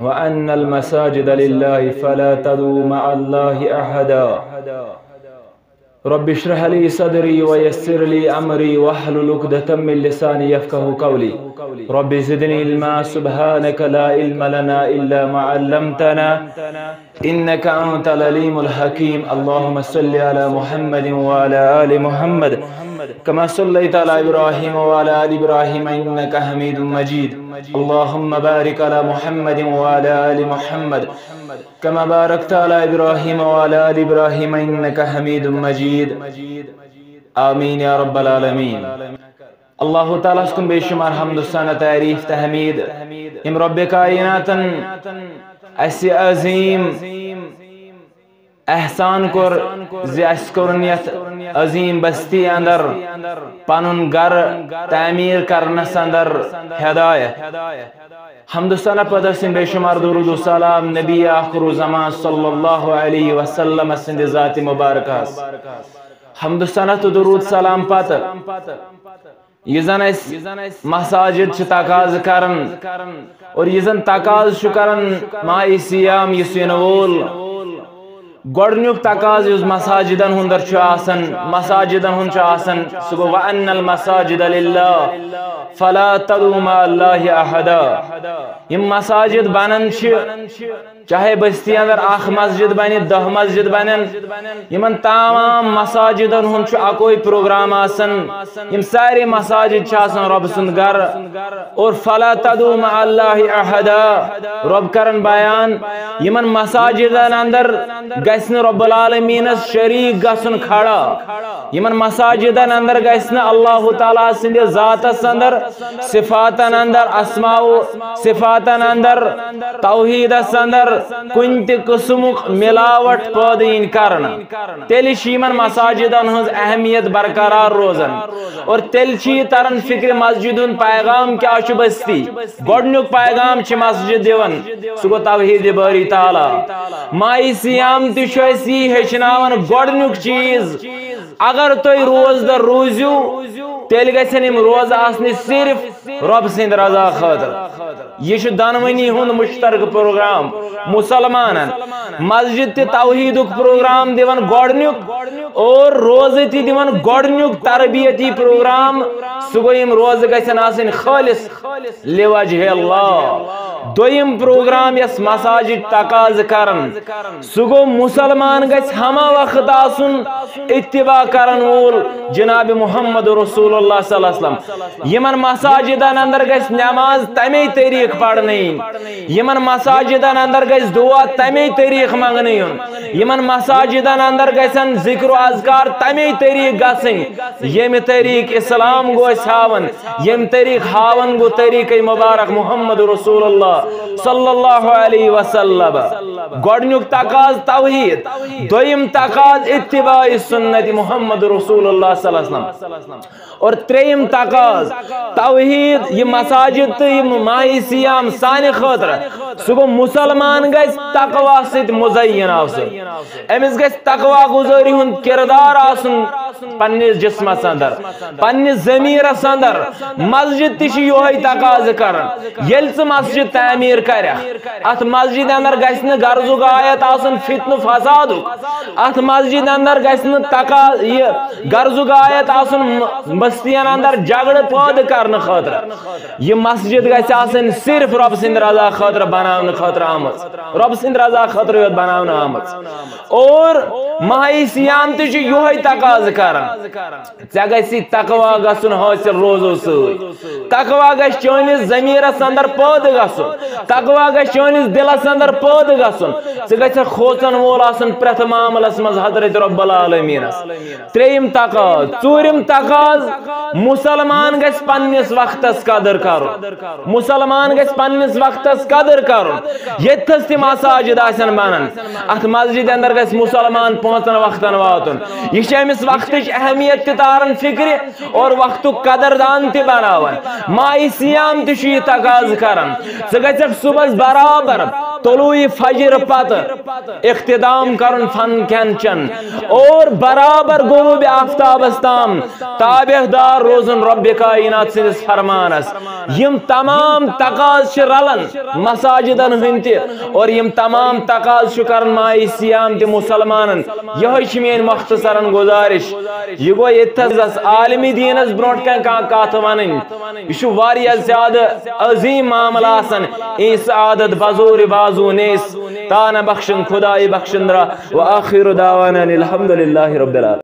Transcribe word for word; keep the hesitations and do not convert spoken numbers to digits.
وأن المساجد لله فلا تدعوا مع الله أحدا. رب اشرح لي صدري ويسر لي أمري واحلل عقدة من لساني يفقهوا قولي. رب زدني علما. سبحانك لا علم لنا إلا ما علمتنا إنك أنت العليم الحكيم. اللهم صل على محمد وعلى آل محمد كما صليت على إبراهيم وعلى آل إبراهيم إنك حميد مجيد. اللهم بارك على محمد وعلى آل محمد كما باركت على إبراهيم وعلى آل إبراهيم إنك حميد مجيد. آمين يا رب العالمين. اللہ تعالیٰ ہس کُن بے شمار حمد و ثنا، تعریف، تحمید، یم رب کائناتن اسہِ عظیم احسان کوٚر زِ اسہِ کوٚرُن یتھ عظیم بستی اندر پنُن گرٕ تعمیر کرنس اندر ہدایت۔ حمد و ثنا پتہٕ ٲسِن بے شمار درود و سلام نبی آخر الزمان صلی اللہ علیہ وسلم سٕنٛدِ ذاتِ مبارکس۔ حمد و ثنا تہٕ درود سلام پتہٕ یہِ زن اسہِ مساجد چھِ تقاضہٕ کران اور یہِ زن تقاضہٕ چھُ کران ماہِ صیام یُس یِنہٕ وول۔ گۄڈٕنیُک تقاضہٕ یُس مساجدن ہُنٛد چھُ آسان، مساجدن ہُنٛد چھُ آسان، سُہ گوٚو وَأَنَّ الْمَسَاجِدَ لِلَّهِ فَلَا تَدْعُوا مَعَ اللَّهِ أَحَدًا۔ یِم مساجد بنان چھِ، چاہے بستی اندر اکھ مسجد بنہِ، دہ مسجد بنن، یِمن تمام مساجدن ہُنٛد چھُ اکوے پروگرام آسان۔ یِم سارے مساجد چھِ آسان رۄب سُنٛد گرٕ۔ اور فَلَا تَدْعُوا مَعَ اللَّهِ أَحَدًا۔ رۄب کران بیان، یِمن مساجدن اندر گژھِ نہٕ رب العالمینس شریک گژھُن کھڑا۔ یِمن مساجدن اندر گژھِ نہٕ اللہ تعالیٰ سٕنٛدِ ذاتس اندر، صفاتن اندر، اسماء و صفاتن اندر، توحیدس اندر کُنہِ تہِ قٕسمُک ملاوٹ پٲدٕ یِنۍ کرنہٕ۔ تیٚلہِ چھِ یِمن مساجدن ہٕنٛز اہمیت برقرار روزان اور تیٚلہِ چھِ یہِ تران فکرِ مسجد ہُنٛد پیغام کیٛاہ چھُ بستی۔ گۄڈٕنیُک پیغام چھِ مسجد دِوان، سُہ گوٚو توحید باری تعالیٰ۔ ماہِ صیام تہِ چھُ اَسہِ یی ہیٚچھناوان، گۄڈٕنیُک چیٖز، اگر تُہۍ روزدر روٗزِو، تیٚلہِ گژھن یِم روزٕ آسنہِ صرف رۄب سٕنٛدِ رضا خٲطرٕ۔ یہِ چھُ دۄنوٕنی ہُنٛد مشترکہٕ پروگرام۔ مسلمانن مسجد تہِ توحیدُک پروگرام دِوان گۄڈٕنیُک اور روزٕ تہِ دِوان گۄڈٕنیُک تربیتی پروگرام۔ سُہ گوٚو، یِم روزٕ گژھن آسٕنۍ خٲلص لوجہ اللہ۔ دوٚیِم پروگرام یۄس مساجد تقاضہٕ کران، سُہ گوٚو، مسلمان گژھِ ہمہ وقت آسُن اتباع کرن وول جناب محمد رسول اللہ صلی اللہ علیہ وسلم۔ یِمن مساجدن اندر گژھِ نماز تمے طریقہٕ پرنہٕ یِنۍ، یِمن مساجدن اندر گژھِ دعا تمے طریقہٕ منگنہٕ یُن، یِمن مساجدن اندر گژھن ذکر و اذکار تمے طریقہٕ گژھٕنۍ، ییٚمہِ طریقہٕ اسلام گوٚو اسہِ ہاوان، ییٚمہِ طریقہٕ ہاوان گوٚو طریقے مبارک محمد رسول اللہ صلی اللہ علیہ وسلم۔ گۄڈٕنیُک تقاضہٕ توحید، دوٚیِم تقاضہٕ اتباع سنت محمد رسول اللہ صلی اللہ علیہ وسلم۔ اور ترٛیٚیِم تقاضہٕ توحید، یہِ مساجد تہٕ یہِ ماہِ صیام سانہِ خٲطرٕ، سُہ گوٚو، مسلمان گژھِ تقوی سۭتۍ مزین آسُن۔ أمِس گژھِ تقوی گزٲری ہُنٛد کردار آسُن پننِس جسمس اندر، پننِس ضمیرس اندر۔ مسجد تہِ چھِ یِہوٚے تقاضہٕ کران۔ ییٚلہِ ژٕ مسجد تعمیٖر کرکھ، اتھ مسجد اندر گژھِ نہٕ غرضُک غایت آسُن فتنہٕ فسادُک۔ اتھ مسجد اندر گژھِ نہٕ تقا-، یہِ غرضُک غایت آسُن م-، بستین اندر جھگڑٕ پٲدٕ کرنہٕ خٲطرٕ۔ یہِ مسجد گژھِ آسٕنۍ صرف رۄب سٕنٛدِ رضا خٲطرٕ بناونہٕ خٲطرٕ آمٕژ، رۄب سٕنٛدِ رضا خٲطرٕ یوت بناونہٕ آمٕژ۔ اور ماہِ صیام تہِ چھُ یِہوٚے تقاضہٕ کران۔ ژےٚ گژھی تقوی گژھُن حٲصِل روزو سۭتۍ۔ تقوی گژھِ چٲنِس ضمیرس اندر پٲدٕ گژھُن۔ تقوی گژھِ چٲنِس دلس اندر پٲدٕ گژھُن۔ ژٕ گژھکھ کھوژن وول آسُن پرٛٮ۪تھ معاملس منٛز حضرت رب العالمینس۔ ترٛیٚیِم تقاضہٕ، ژوٗرِم تقاضہٕ، مسلمان گژھِ پننِس وقتس قدر کرُن۔ مسلمان گژھِ پننِس وقتس قدر کرُن۔ ییٚتھس تہِ مساجد آسن بنان، اتھ مسجد اندر گژھِ مسلمان پانٛژن وقتن واتُن۔ یہِ چھِ أمِس وقتٕچ اہمیت تہِ تاران فکرِ اور وقتُک قدردان تہِ بناوان۔ ماہِ صیام تہِ چھُ یہِ تقاضہٕ کران۔ ژٕ گژھکھ صبحس برابر طلوع فجر پتہٕ اختتام کرُن فن کھٮ۪ن چٮ۪ن، اور برابر غروب آفتابس تام تابع دار روزُن رب کائنات سٕنٛدِس فرمانس۔ یِم تمام تقاضہٕ چھِ رلان مساجدن ہٕنٛدۍ تہِ، اور یِم تمام تقاضہٕ چھُ کران ماہِ صیام تہِ مسلمانن۔ یِہوٚے چھِ میٲنۍ مختصرن گزارش۔ یہِ گوٚو ییٚتہِ تھس عالمِ دیٖنس برونٛٹھ کنہِ کانٛہہ کتھ ونٕنۍ۔ یہِ چھُ واریاہ زیادٕ عظیٖم معاملہٕ آسان۔ اے سعادت بزور بازو نیس، تانہ بخشن خدای بخشندرا۔ و آخر دعوانا الحمدللہ رب العالمین۔